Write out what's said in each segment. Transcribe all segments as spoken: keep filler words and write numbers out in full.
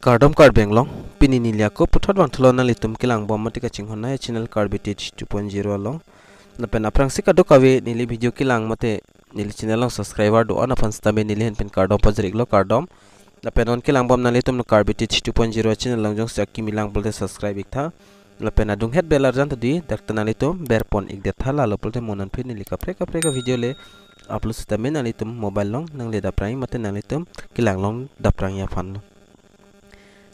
Kardom Karbi Anglong, pini neli ako puthot vangthulo nanglitum kelang bom mate kachinghon nai channel Karbi Teach two point zero along. Lapen aphrangsi kadokave neli video kelang mate neli channel along subscriber do-an aphan sitame neli ahin pen kardom pajir-iklo, kardom. Lapen non kelang bom nanglitum Karbi Teach two point zero channel along jongsi akimi lang pulote subscribe iktha. Lapen adunghet bell arjan ta dei, dak ta nanglitum berpon-ik detha, lalo pulote mo non aphi neli kaprek kaprek a-video le upload sitame nanglitum mobile along nangle daprang mate nanglitum kelang long daprang aphanlo.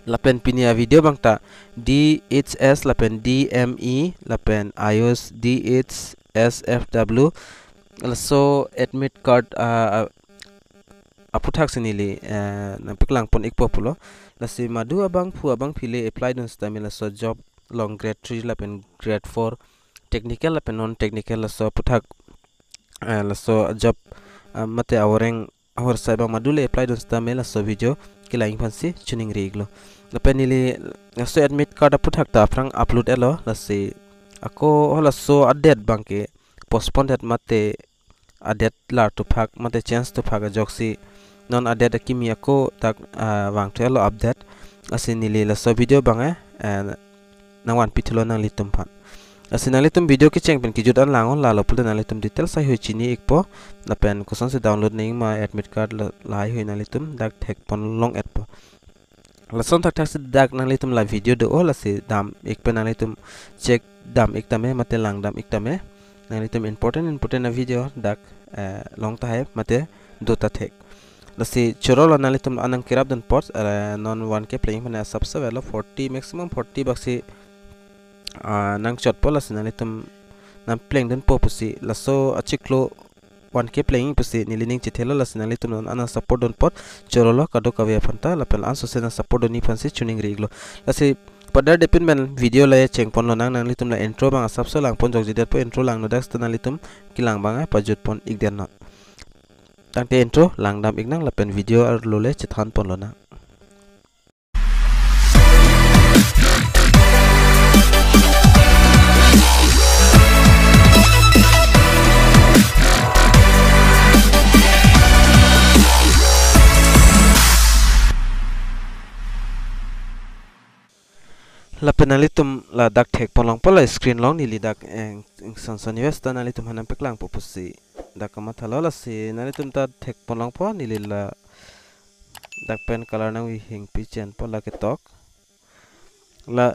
Lapen pini a-video abang ta D H S lapen D M E lapen AYUSH, D H S F W, laso admit card, ah, ah, aphuthak si neli, eh, nangpaklang pon-ikpo pulo. Lasi madu abangphu abangphi le apply dun sitame laso job along grade three lapen grade four technical lapen non technical laso aphuthak, eh, laso job, ah, mate avoreng ahorsai abang madu le apply dun sitame laso video kelang aphansi choningri-iklo. Lapen neli laso admit card aphuthak ta aphrang upload etlo, lasi ako halaso a-date abangke postpone det mate a-date lar thuphak mate change thuphak ajoksi non a-date akimi ako dak, ah, vangthu etlo update. Lasi neli laso video abang, eh, eh, nangvanpi thulo nanglitum aphan. Lasi nanglitum video kecheng pen kejut an lang-o, lalo pulote nanglitum details haihui chini-ikpo. Lapen kosonsi download nangji ma admit card la, lahaihui nanglitum dak thekpon long-etpo. Lason thakthak si dak nanglitum la video do-o, lasi dam-ik pen nanglitum check dam-ik tame mate lang dam-ik tame. Nanglitum important important a-video dak, eh, long tahai mate do ta thek. Lasi chorolo nanglitum anang kerap dun apot, eh, non one K pleng pen asap save lo, forty, maximum forty baksi, ah, nangchotpo, lasi nanglitum nangpleng dunpo pusi, laso achiklo one K pleng pusi neli ning chethelo, lasi nanglitum non anang support dun apot chorolo kadokave aphan ta, lapen ansose nang support dunji aphansi choningri-iklo. Lasi padarde pin pen video la chengpon lonang, nanglitum la intro abang asapso langpon jokji detpo, intro langno dak sita nanglitum kelang abang, eh, pajutpon-ik det non. Tangte intro lang dam-ik nang lapen video arlo le chethanpon lonang. Lapen nanglitum ladak thekpon longpo, la screen along neli dak, eh, ingson son-i ves ta nanglitum aphan nangpaklangpo pusi dak kamathalo, lasi nanglitum ta thekpon longpo, neli ladak pen color nangvihingpi chenpo, la ketok. La,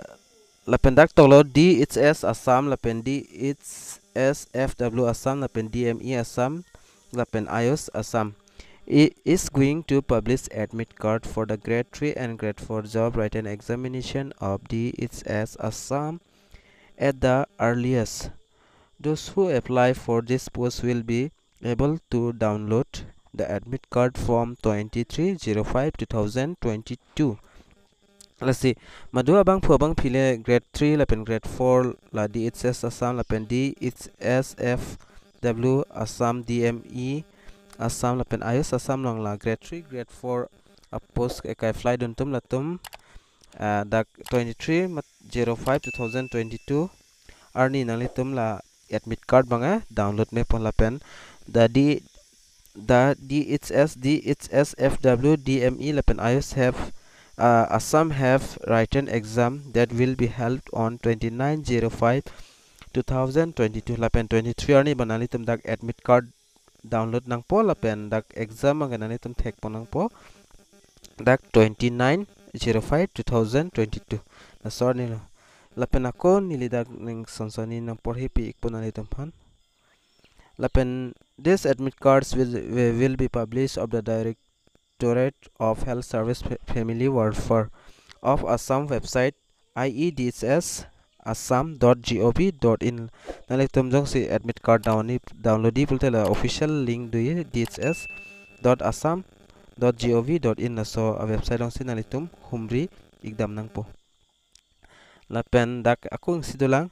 lapen dak toklo D H S Assam, lapen D H S F W Assam, lapen D M E Assam, lapen AYUSH Assam i-, is going to publish admit card for the grade three and grade four job written examination of D H S Assam at the earliest. Those who apply for this post will be able to download the admit card from twenty-three zero five two thousand twenty-two. Lasi madu abangphu abangphi le grade three lapen grade four la D H S Assam lapen D H S F W Assam, D M E Assam lapen AYUSH Assam along la grade three, grade four a-post ke-apply dun atum latum, ah, dak twenty-three mat zero five two thousand twenty-two arni nanglitum la admit card abang, eh, download mepon lapen the D, the D H S, D H S F W, D M E lapen AYUSH have, uh, Assam have written exam that will be held on twenty-nine zero five two thousand twenty-two lapen twenty-three arni abang nanglitum dak admit card download nangpo lapen dak exam abang nanglitum thekpon nangpo dak twenty-nine zero five two thousand twenty-two. Laso arni lo. Lapen ako neli dak ning son son-i nangporhipi-ikpo nanglitum aphan. Lapen these admit cards will, will, will be published of the Directorate of Health Service Fa-, Family Welfare of Assam website I E D H S Assam dot G O V dot in. Nanglitum jongsi admit card download-i, download-i pulote la official link do-i D H S dot Assam dot G O V dot in laso a-website alongsi nanglitum humri-ik dam nangpo. Lapen dak ako isi dolang,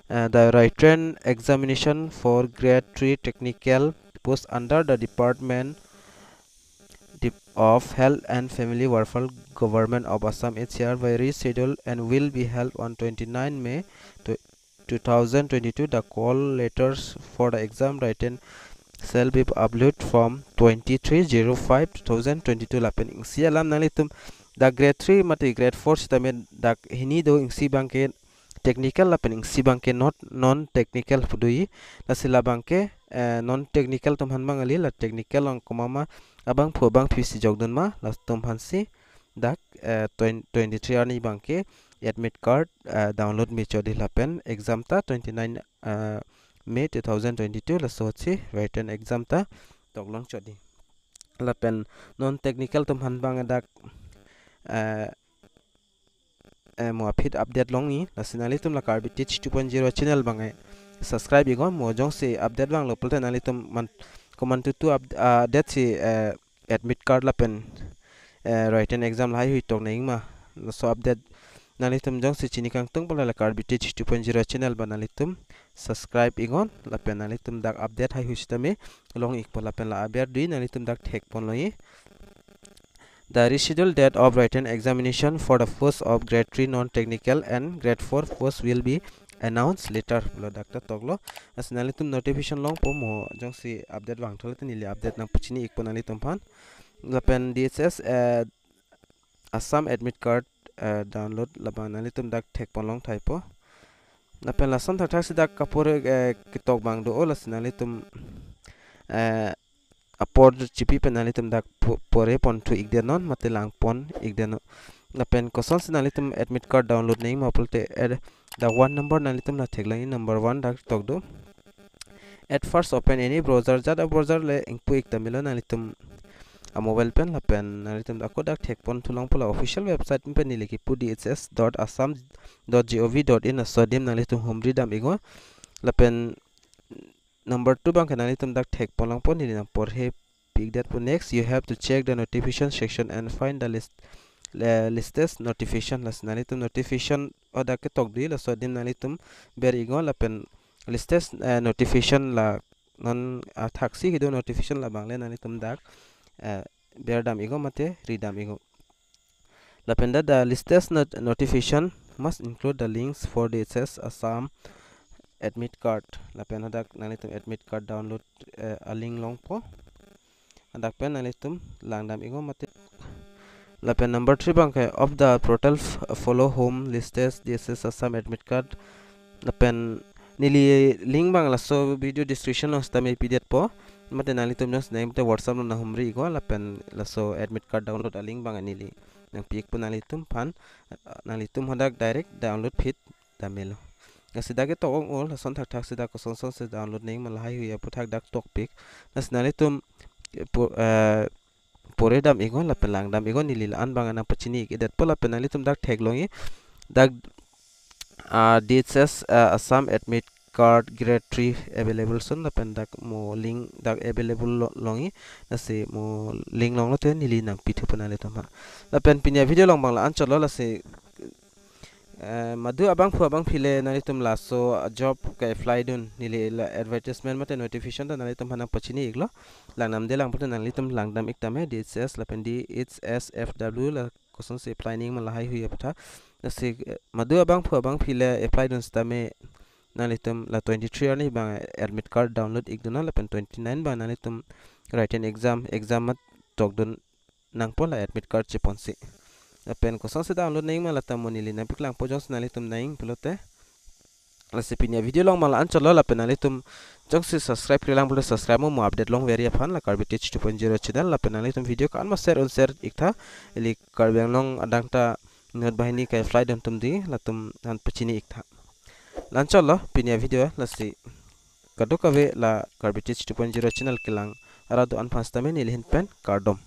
eh, the written examination for grade three technical post under the Department Dep-, of Health and Family Welfare, Government of Assam is hereby rescheduled and will be held on twenty-nine May tw-, two thousand twenty-two. The call letters for the exam written shall be uploaded from twenty-three zero five two thousand twenty-two. Lapen isi alam nanglitum dak grade three mate grade four sitame dak hini do, isi abangke technical lapen isi abangke not non technical pu doji. Lasi labangke, eh, non technical atum aphan abang kali, la technical along komat ma abangphu abangphi si jokdun ma, latum aphansi dak, eh, twen-, twenty-three arni abangke admit card, eh, download me chot dei lapen exam ta twenty-nine, eh, May two thousand twenty-two, laso si written exam ta toklong chot dei. Lapen non technical atum aphan abang dak, eh, eh, mo aphi update longji, lasi nanglitum la Karbi Teach two point zero channel abang, eh, subscribe iknon, mo jongsi update vanglo pulote nanglitum man, komantutu up-, ah, update si, eh, admit card lapen, eh, written exam lahaihui tok nangji ma, laso update nanglitum jongsi chini kangtung pulote la Karbi Teach two point zero channel abang nanglitum subscribe iknon, lapen nanglitum dak update haihui sitame long ikpo, lapen la aber dui nanglitum dak thekponlongji. The rescheduled date of written examination for the post of grade three non-technical and grade four post will be announced later pulo dak ta toklo. Lasi nanglitum notification longpo, mo jongsi update vangthu pulote neli update nangpachini ikpo nanglitum aphan. Lapen D H S, eh, Assam admit card, eh, download labang nanglitum dak thekponlong thaipo. Lapen lason thakthak si dak kapore, eh, ketok abang do-o, lasi nanglitum, eh, apor chipi pen nanglitum dak po-, pore ponthu ikdet non mate langpon ikdet non. Lapen kosonsi nanglitum admit card download nangji ma pulote, eh, the one number nanglitum la theklongji, number one dak tok do. At first open any browser, jat a browser le ingpu ik ta melo nanglitum a mobile pen, lapen nanglitum ako dak thekponthu longpo, la official website pen neli kipu D H S dot assam dot gov dot in, laso adim nanglitum humri dam iknon. Lapen number two abangke nanglitum dak thekponlongpo, neli nangporhe pikdetpo. Next, you have to check the notification section and find the list, eh, latest notification. Lasi nanglitum notification hadak ketok dei, laso adim nanglitum ber iknon lapen latest, eh, notification la non, ah, thaksi kedo notification labang le nanglitum dak, eh, ber dam iknon mate ri dam iknon. Lapen dak the latest not-, notification must include the links for D H S Assam admit card. Lapen hadak nanglitum admit card download, eh, a link longpo. Hadak pen nanglitum lang dam iknon mate. Lapen number three abangke of the portal f-, follow home latest D H S Assam admit card. Lapen neli link abang laso video description along sitame pidetpo. Mate nanglitum jongsi nangji pulote WhatsApp along nanghumri iknon, lapen laso admit card download a link abang neli nangpi ikpo nanglitum aphan, nanglitum hadak direct download phit dam melo. Lasi dak ketok ong-o, lason thakthak si dak kosonsonsi download nangji ma lahaihui aphuthak dak tokpik. Lasi nanglitum, eh, po-, eh, pore dam iknon lapen lang dam iknon, neli la-an abang nangpachini ikdetpo. Lapen nanglitum dak theklongji dak, ah, D H S, ah, Assam admit card grade three available ason, lapen dak mo link dak available lo-, longji, lasi mo link longlo te neli nangpithupo nanglitum aphan. Lapen pini a video along abang la-an chotlo, lasi, eh, madu abangphu abangphi le nanglitum laso job ke-apply dun, neli la advertisement mate notification ta nanglitum aphan nangpachini iklo. Lang namde lang pulote nanglitum lang dam ik tame, D H S lapen D H S F W la kosonsi apply nangji ma lahaihui aphuthak. Lasi, eh, madu abangphu abangphi le apply dun sitame nanglitum la twenty-three arni abang admit card download ikdun non, lapen twenty-nine abang nanglitum written exam, exam mat tokdun nangpo la admit card cheponsi. Lapen kosonsi download nangji ma lata mo neli nangpaklangpo, jongsi nanglitum nangji pulote. Lasi pini a video along abang la-an chotlo, lapen nanglitum jongsi subscribe-kre lang pulote subscribe mo, mo update longverji aphan la Karbi Teach two point zero channel. Lapen nanglitum video ko-an ma share un share iktha, ili Karbi Anglong adang ta inut banghini ke-apply dun atum dei, latum aphan pachini iktha. La-an chotlo pini a video, lasi kadokave la Karbi Teach two point zero channel kelang arat do-an aphan sitame neli ahin pen kardom.